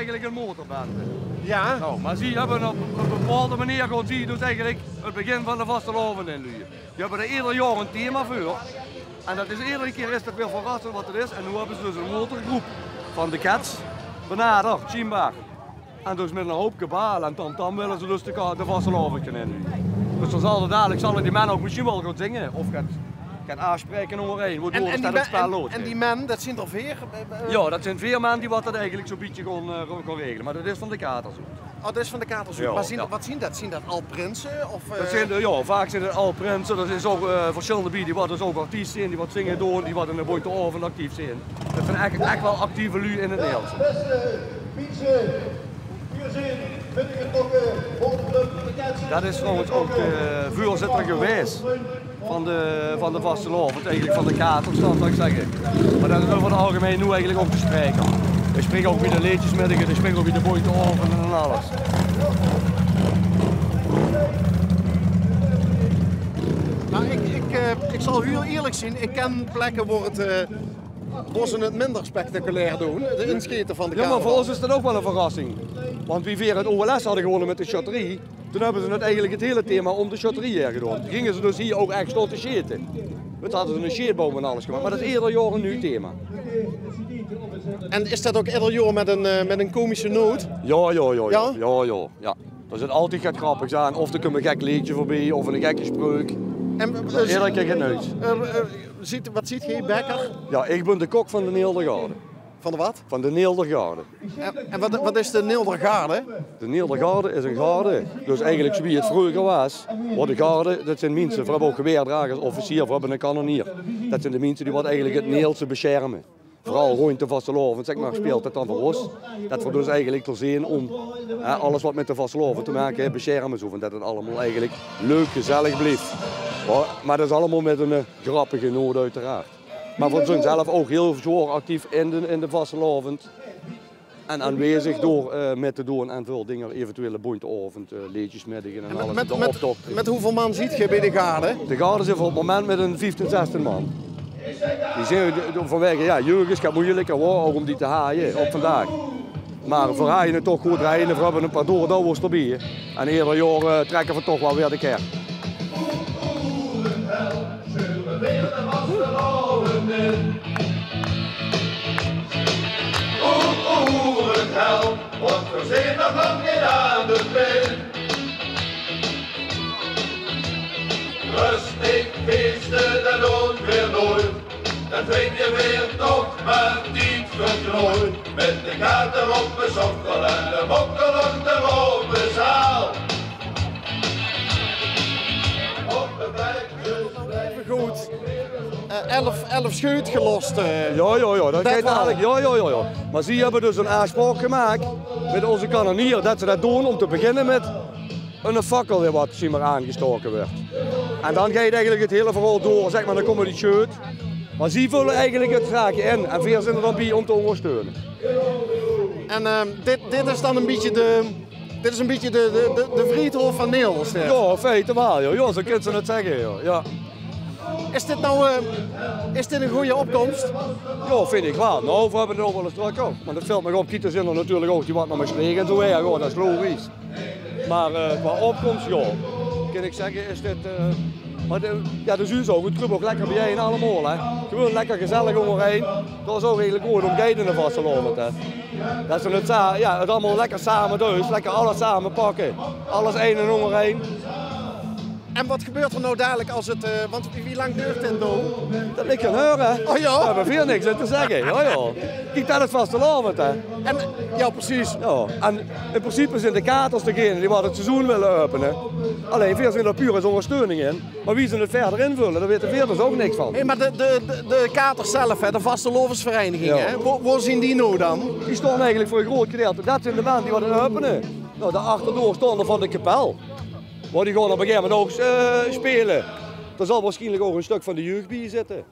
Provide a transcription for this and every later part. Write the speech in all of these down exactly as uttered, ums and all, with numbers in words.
Eigelik 'n motorbende. Jao. Nou, mer zie höbbe op 'n bepaalde meneer gaon zie dus eigelik 't begin van de vastelaovend inluie. Die höbbe d'r eder jaor 'n thema veur. En dat is edere kier is dat weer verrassend wat 't is. En noe höbbe ze dus 'n motorgroep van de Cats benaderd, sjienbaar. En dus mit 'n hoop kabaal en tamtam wille ze dus de ka-, de vastelaovend gaon inluie. Dus dan zal d'r dalik, zalle die man ouch mesjien waal gaon zinge of get, get aafspraeke óngerein, en, waodoor en die, dat 't spel en, loopt, en hè. Die man, dat zeen d'r veer? Jao, dat zeen veer man die wat dat eigelik zoe'n bietje gaon, eh, gaon regele. Mer dat is van de Katers oet. Oh, dat is van de Katers oet. Jao, mer zeen, jao. Wat zeen dat? Zeen dat al prinse? Of, dat, eh, zeen, jao, vaak zeen 't al prinse. D'r is ouch, eh, versjillende bie die wat dus ouch artiest zeen, die wat zinge doon, die wat in de Boonte Aovend actief zeen. Dat zeen ech, ech waal actieve luuj in 't Neelse. Dat is trouwens ouch de veurzitter gewaes van de, van de vastelaovend, eigelik van de Katers dan, zal ich zègke. Mer dat is euver 't algemein noe eigelik ouch de spraeker. Hae springk ouch bie de leedjesmiddige, hae springk ouch bie de Boonte Aovend en alles. Nou, ich, ich, eh, ich zal hiel ierlik zeen. Ich ken plekke wo 't, eh, wo ze 't minder spectaculair doon, de insjete van de Katers. Jao, mer veur ós is dat ouch waal 'n verrassing. Want wie veer 't O L S hadde gewónne mit de sjötterie, toen höbbe ze 't eigelik 't hele thema óm de sjötterie haer gedoon. Toen ginge ze dus hie ouch ech staon te sjete. Toen hadde ze 'n sjeetboum en alles gemaak. Mer dat is eder jaor 'n nuuj thema. En is dat ouch eder jaor mit 'n, eh, mit 'n komische noot? Jao, jao, jao. Jao? Jao, jao, jao. D'r zit altied get grappigs aan. Of d'r kump 'n gek leedje veurbie, of 'n gekke spreuk. En, eh, eder kier get nuuts. Eh, eh, ziet, wat ziet geer, Bekker? Jao, ich bön de kok van de Neelder Garde. Van de wat? Van de Neelder Garde. En, en wat, wat is de Neelder Garde? De Neelder Garde is 'n garde, dus eigelik zoewie 't vreuger waas. Wat de garde, dat zeen minse, veer höbbe ouch gewaerdragers, officier, veer höbbe 'ne kanonnier. Dat zeen de minse die wat eigelik 't Neelse besjerme. Veural róndj de vastelaovend, zèk mer, speelt dat dan veur ós. Dat veer dus eigelik d'r zeen óm, hè, alles wat mit de vastelaovend te make haet, besjerme, zoe van dat 't allemaol eigelik leuk, gezellig blief. Jao, mer dat is allemaol mit 'n, eh, grappige noot, oeteraard. Mer veer zeen zelf ouch hiel zwaor actief in de, in de vastelaovend. En aanwezig door, eh, mit te doon aan väöl dinger, eventuele Boonte Aovend, eh, leedjesmiddige en alles, de optoch. Mit, mit hoeveul man ziet geer bie de garde? De garde zit veur 't moment mit 'n vieftien, zestien man. Die zeen, de, de, vanwege, jao, jeug is get meujelik, hè, ouch óm die te haje op vandaag. Mer veer haje 't toch good reine, veer höbbe 'n paar doordouwers d'rbie. En eder jaor, eh, trèkke veer toch waal weer de ker. Oerehelp, want veer zeen nog lang neet aan de beurt. Rustig feeste, dat doon veer noeit. Dat vinj ich weer toch mer tied veur knoeit. Mit de kater op de sokkel en de mokkel op de ope zaal. Op de bek. Effe good. Eh, elf, elf sjeut gelos, eh. Jao, jao, jao, dat geit waal. Jao, jao, jao, jao. Mer zie höbbe dus 'n aafspraok gemaak mit ózze kanonnier dat ze dat doon óm te beginne mit 'n fakkel die wat, zie mer, aangestaoke wuuert. En dan geit eigelik 't hiele verhaol door, zèk mer, dan kómme die sjeut. Mer zie völle eigelik 't zaakje in en veer zeen d'r dan bie óm te óngersteune. En, ehm, dit, dit is dan 'n bietje de, dit is 'n bietje de, de, de, de Vriethof van Neels, hè? Jao, in feite waal, jao. Jao, zoe kins se 't zègke, jao. Jao. Is dit noe, eh, is dit 'n gooj opkóms? Jao, vinj ich waal. Noe, veer höbbe 't ouch waal ins drökker. Mer dat vilt mich op. Kiek, d'r zeen d'r natuurlik ouch die wat nao Mestreech en zoe haer gaon, dat is logisch. Mer, eh, qua opkóms, jao, kin ich zègke, is dit, eh, mer de, jao, de zuus ouch, 't kump ouch lekker biejein allemaol, hè. Gewoon lekker gezellig óngerein. Dat is ouch eigelik gewoon óm te gaon in de vastelaovend, hè. Dat is 'n, jao, 't allemaol lekker same, dus lekker alles same pakke. Alles ein en óngerein. En wat gebeurt d'r noe dalik es 't, eh, want wie, wie lang duurt dit noe? Dat lik aan häör. Oh jao? Dao höbbe veer niks aan te zègke. Jao, jao. Kiek, dat is vastelaovend, hè. En, jao, precies. Jao, en in principe zeen de Katers degene die wat 't seizoen wille äöpene. Allein veer zeen dao puur es óngersteuning in. Mer wie ze 't wiejer invölle, dao weite veer dus ouch niks van. Hé, mer de, de, de, de Katers zelf, hè, de vastelaovesvereiniging, hè, wo, wo zeen die noe dan? Die staon eigelik veur 'n groot gedeelte. Dat zeen de man die wat 't äöpene. Noe, dao achter door staon d'r van de kapel. Mer die gaon op e gegaeve moment ouch, eh, speule. Dao zal waarsjienlik ouch e stök van de jeug bie zitte.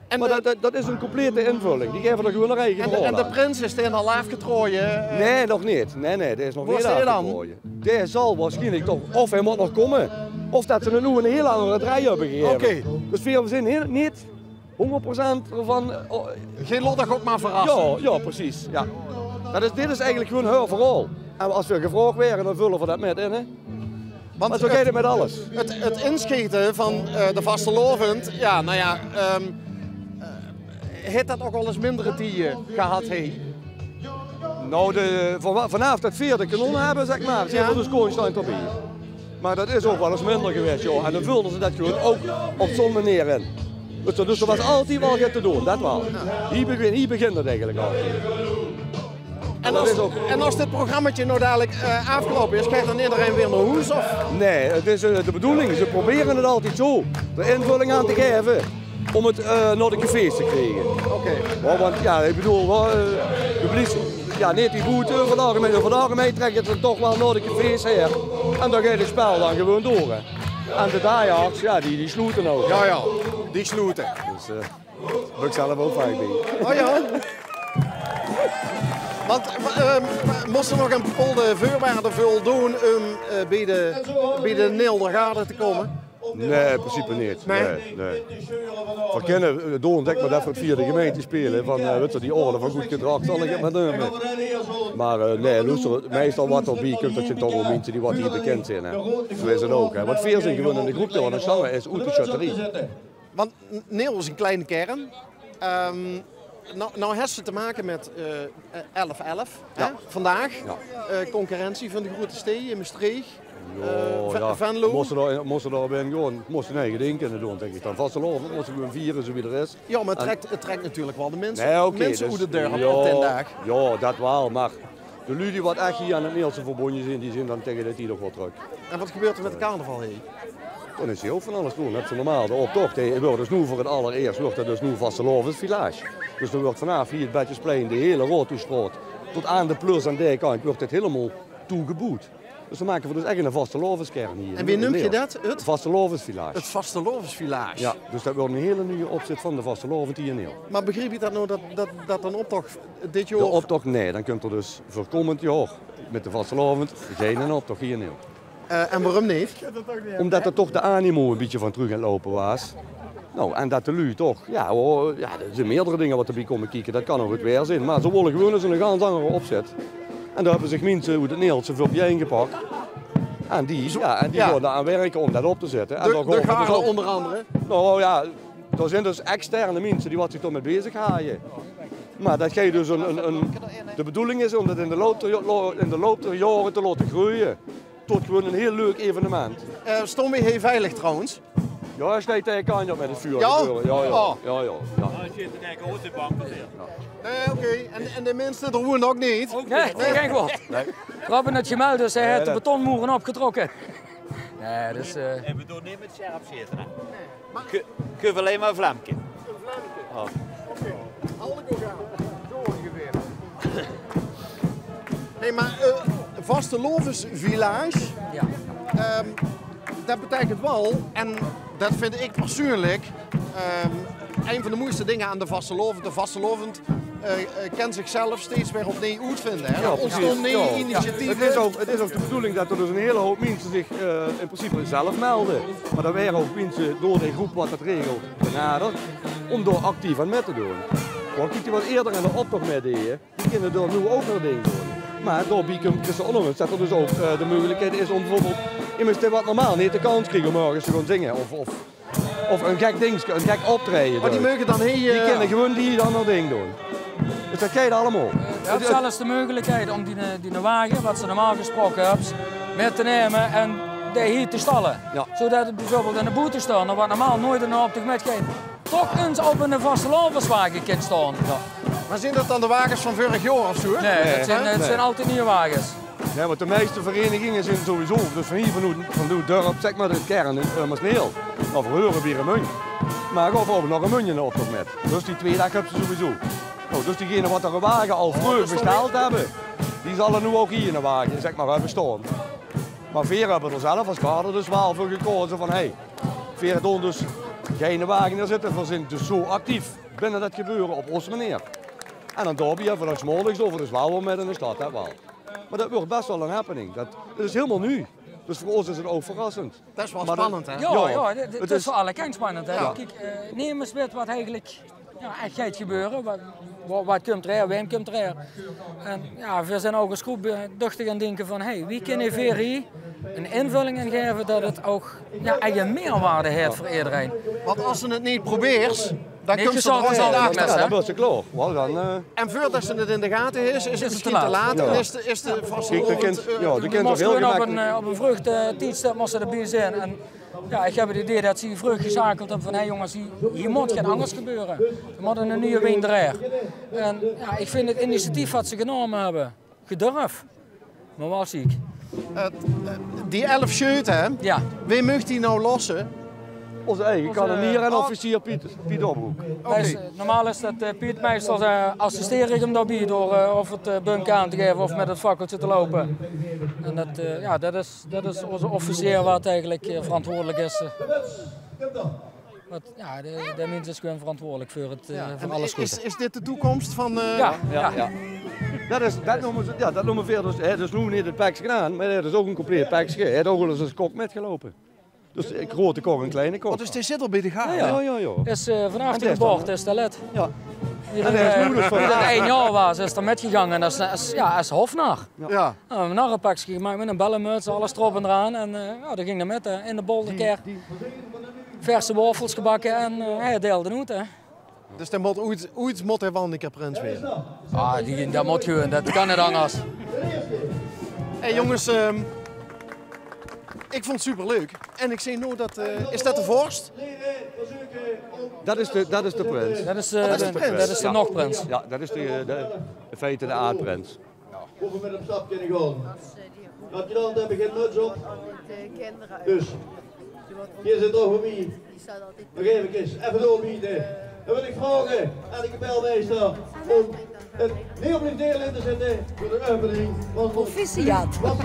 En mer de, dat, dat, dat is 'n complete invölling. Die gaeve d'r gewoon 'n eige rol aan. En de, en de prins, is dae al aafgetraoje, eh? Nae, nog neet. Nae, nae, dae is nog neet aafgetraoje. Wo is dae dan? Dae zal waarsjienlik toch, of hae mót nog kómme, of dat ze 't noe 'n hiel anger draoj höbbe gegaeve. Oké. Dus veer zeen hiel, neet hóngerd procent d'rvan, eh, o- Geer laot uch ouch mer verrasse. Jao, jao, precies. Jao. Dat is, dit is eigelik gewoen häör verhaol. En es v'r gevraog waere, dan vulle v'r dat mit in, hè. Want zoe geit 't mit alles. 't 't insjete van, eh, de vastelaovend, jao, noe jao, ehm, eh, haet dat ouch waal ins minder tieje gehad, hè? Noe, de, van, vanaaf dat veer de kanonne höbbe, zèk mer, zeen v'r dus constant d'rbie. Mer dat is ouch waal ins minder gewaes, jao. En dan vulde ze dat gewoen ouch op zoe'n meneer in. Dus, dus d'r waas altied waal get te doon, dat waal. Hie begin, hie begint 't eigelik altied. En es, en es dit programmaatje noe dalik, eh, aafgeloupe is, geit dan ederein weer nao hoes, of? Nae, 't is, eh, de bedoeling. Ze probere 't altied zoe de invulling aan te gaeve óm 't, eh, nao de cafés te kriege. Oké. Jao, want jao, ich bedoel, waal, eh, publiek, jao, neet die boete, euver 't algemein, euver 't algemein trèk 't dan toch waal nao de cafés haer. En dan geit 't spel dan gewoen door, hè. En de diehards, jao, die, die sloete ouch, hè. Jao, jao, die sloete. Dus, eh, bön ich zelf ouch vaak bie. Oh jao? Want, eh, mós se nog aan bepaolde veurwaarde voldoon óm, eh, bie de, bie de Neelder Garde te kómme? Nae, in principe neet. Nae? Nae, nae. V'r kinne, eh, doon, zèk mer, dat v'r via de gemeinte speule. Van, eh, wèts se, die orde van good gedrag, zal ich 't mer neume. Mer, eh, nae, loester, meistal wat d'r bie kump, dat zeen toch waal minse die wat hie bekind zeen, hè. Zoe is 't ouch, hè. Want veer zeen gewoen 'n groep, wat 'n sjtange is oet de sjötterie. Want N-, Neel is 'n kleine kern. Ehm, noe, noe höbs se te make mit, eh, elf elf, hè? Jao. Vandaag. Jao. Eh, concurrentie van de groete sjtee in Mestreech. Jao, eh, Ve-, jao. Venlo. Mós se dao, mós se dao bie gaon, mós se 'n eige ding kinne doon, dink ich dan. Vastelaovend mós se gewoen viere zoe wie 't is. Jao, mer 't trèk, 't trèk natuurlik waal de minse, nae, oké, minse dus, oet 't dörp, jao, op d'n daag. Jao, dat waal, mer de luuj die wat ech hie aan 't Neelse verbónje zeen, die zeen dan taenge dae tied ouch waal trök. En wat gebeurt d'r mit de carnaval hie? Dan is hie ouch van alles te doon. Höbs se normaal d'n optoch. Hie wuuert dus noe veur 't allerieërs wuuert 't dus noe vastelaovesvillage. Dus d'r wuuert vanaaf hie 't Betjesplein, de hiele Raodhoesstraot, tot aan de Plus aan dae kantj wuuert dit hielemaol toegeboewd. Dus dan make v'r dus ech 'ne vastelaoveskern hie. En wie neump geer dat? 't Vastelaovesvillage. 't Vastelaovesvillage. Jao, dus dat wuuert 'n hiele nuuje opzèt van de vastelaovend hie in Neel. Mer begriep ich dat noe, dat, dat, dat d'n optoch dit jaor... D'n optoch, nae, dan kump d'r dus veur kómmend jaor mit de vastelaovend geinen optoch hie in Neel. Eh, en waorum neet? Ómdat d'r toch de animo e bietje van trök aan 't loupe waas. Noe, en dat de luuj toch, jao, jao, d'r zeen meerdere dinger wat d'rbie kómme kieke. Dat kan ouch 't waer zeen, mer ze wólle gewoen ins 'ne gans angere opzèt. En dao höbbe zich minse oet 't Neelse veur biejein gepak. En die, jao, en die gaon dao aan wirke óm dat op te zètte. En de, de garde ónger angere? Noe jao, d'r zeen dus externe minse die wat zich dao mit bezig haje. Mer dat geit dus 'n, 'n, 'n, de bedoeling is óm dat in de loup der, in de loup der jaore te laote greuje. Tot gewoen 'n hiel leuk evenement. Eh, staon v'r hie veilig trouwens? Jao, hae steit taenge kantj op mit 't vuur. Jao? Jao, jao. Oh. Jao, jao, jao. Nae, oké. En, en de minse d'r woene ouch neet? Nae, gein kwaod. Nae. V'r höbbe 't gemeld, dus hae haet de betonmoere opgetrokke. Nae, dus, eh, en v'r doon neet mit sjerp sjete, hè? Ge-, geuf allein mer e vlemke. E vlemke. Oh. Oké. Hou ik ook aan. Zo ongeveer. Hey, mer, eh, vastelaovesvillage. Jao. Ehm, dat beteikent waal, en dat vind ik persoonlijk, ehm, ein van de moeiste dinger aan de vastelaovend. De vastelaovend, eh, eh, kan zichzelf steeds weer opnuuj oetvinde, hè. Jao, precies. D'r óntstaon nuuj initiatieve. 't Is ouch, 't is ouch de bedoeling dat d'r dus 'n hiel houp minse zich, eh, in principe zelf melde. Mer d'r waere ouch minse door de groep wat dat regelt benaderd. Óm dao actief aan mit te doon. Want kiek, die wat eerder aan de optoch mitdeje, die kinne dao noe ouch hun ding doon. Mer daobie kump, is d'r ouch nog ins dat d'r dus ouch, eh, de meugelikheid is óm bieveurbeeld emes dae wat normaal neet de kans krieg óm örges te gaon zinge of, of, of e gek dingske, e gek optraeje. Oh, die meuge dan hie, die, eh, kinne gewoen die dan hun ding doon. Dus dat geit allemaol. Eh, geer höb zelfs de meugelikheid óm die, eh, die wage, wat se normaal gesproke höbs, mit te numme en dae hie te stalle. Jao. Zodat 't bieveurbeeld 'ne boetestaander, wat normaal noeats in 'nen optoch mitgeit, toch ins op 'ne vastelaoveswage kint staon. Jao. Mer zeen dat dan de wages van veurig jaor of zoe? Nae, dat zeen, eh, dat zeen altied nuuj wages. Nae, want de meiste vereniginge zeen sowieso, dus van hie vanoet, vanoet 't dörp, zèk mer, de kern in, eh, Maasneel, nao Verheuren bie Remunj. Mer gaon ouch nao Remunj in d'n optoch mit. Dus die twieë daag höbs se sowieso. Noe, dus diegene wat d'r wage al vreug besteld höbbe, die zalle noe ouch hie 'ne wage, zèk mer, höbbe staon. Mer veer höbbe d'r zelf es garde dus waal veur gekaoze van, hey, veer doon dus geine wage neerzitte. Veer zeen dus zoe actief binne dat gebeure op ós meneer. En dan daobie höbbe veer dan 's morges euver, dus waal weer mit in de stad, hè, waal. Mer dat wuuert bès waal 'n happening. Dat, dat is hielemaol nuuj. Dus veur ós is 't ouch verrassend. Dat is waal spannend, hè? Jao, jao, dit, dit is veur alle kant spannend, hè? Jao. Kiek, eh, nemes wit wat eigelik, jao, ech geit gebeure. Wat, Wa-, wat kump d'r haer, wae kump d'r haer? En jao, veer zeen ouch es groep, eh, duchtig aan 't dinke van, hey, wie kinne veer hie 'n invulling in gaeve det 't ouch, jao, eige meerwaarde haet veur ederein. Want es se 't neet probeers, dan kums se d'r ouch neet achter. Jao, dan bös se klaor. Waal dan, eh. En veurdet se 't in de gate höbs, is 't mesjien te laat. Jao. En is de, is de vastelaovend, eh, jao, de kins ouch hiel gemakkelijk op 'n, eh, op 'n vreug, eh, tiedstip mós se d'rbie zeen. En Jao, ich höb 't idee det ze vreug gesjakeld höbbe van, hè jónges, hie, hie mót get angers gebeure. Veer mótte 'ne nuje wind d'rin. En jao, ich vinj 't initiatief wat ze genómme höbbe, gedurf, mer waal sjiek. Eh, die elf sjeute, hè? Jao. Wae maag die noe losse? Ózze eige kanonnier en officier Piet, Piet Opbroek. Oké. Normaal is det, eh, Piet, meistal, eh, assisteer ich 'm daobie door, eh, of 't, eh, bunk aan te gaeve of mit 't fakkeltje te loupe. En det, eh, jao, det is Det is ózze officier wat eigelik, eh, verantwoordelik is, eh. Wat, jao, de, de mins is gewoon verantwoordelik veur 't, eh, veur alles good. Is, is dit de toekomst van, eh, jao, jao. Det is, det neume ze, jao, det neume veer dus, hè, dus noe neet 't pekske aan, mer det is ouch 'n compleet pekske. Hae haet ouch al ins es kok mitgeloupe. Dus 'ne grote kok en kleine kok. Wat is, dae zit al bie de garde? Jao, jao, jao. Is, eh, vanaaf de geboorte is dae lid. Jao. En hae is noe dus van ein jaor waas, is 'r mitgegange es, es, jao, es hofnar. Jao. Noe, 'n narrepekske gemaak mit 'n bellemöts, alles d'rop en d'raan. En, eh, jao, dae ging d'r mit, hè, in de bolderkar. Verse waofels gebakke en, eh, hae deilde oet, hè. Dus dae mót oeits, oeits mót hae waal 'ne kier prins waere. Ah, die, det mót gewoon, det kan neet angers. Hey jónges, ehm, ich vónd 't superleuk. En ich zeen noe det, eh, is det de vors? Det is de, det is de prins. Det is, eh, det is de prins. Det is de nog prins. Jao, det is de, de, in feite de aad-prins. Boe v'r mit op stap kinne gaon. Adjudant höbbe gein möts op. Dus, hie zit toch veur mie. Nog efkes, effe doorbiete. Dan wil ich vraoge aan de kapelmeister óm 't neoplich deel in te zitte veur de opening van Proficiat. Wat